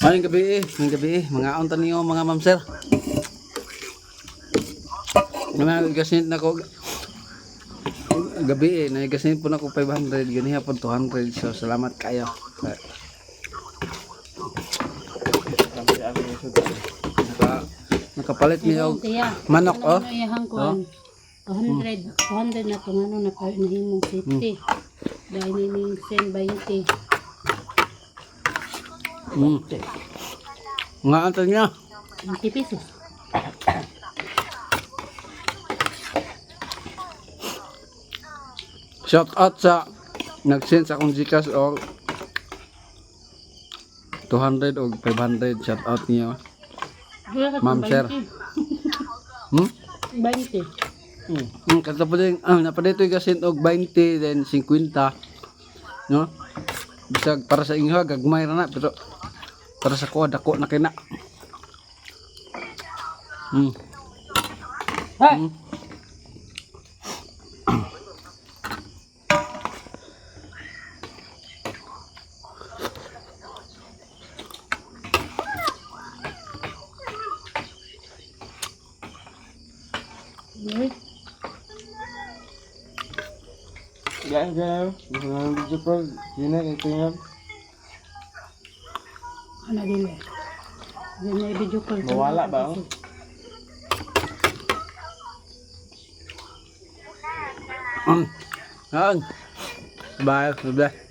Maayong gabi eh, maayong gabi eh. Mga unta niyo mga ma'am sir. Mga gasinit na ko gabi eh, nagasinit po na ko 500, ganiha po 200. So salamat kayo. Nakapalit niyo og Tiya. manok oh. Ano iyahang kuan? 200, 200 na itong ano na nahimong 50. Dahil ni send 20. Mga unta niyo. 20 pesos. Shout out sa nag-send sa akong GCash og 200 og 500, shout out niyo. Wala ka Ma'am, sir. 20. Kato po din, napadito yung send og 20 then 50. No? Bisag para sa inyo gagmay ra na pero para sa kuha dako na kina. Ha? Uy, Yan, yan. Gusto na ng video call. Yun na, ito yan. ano dili? Yan na video call. Mawala ba, oh? Yan. Bye. Bye.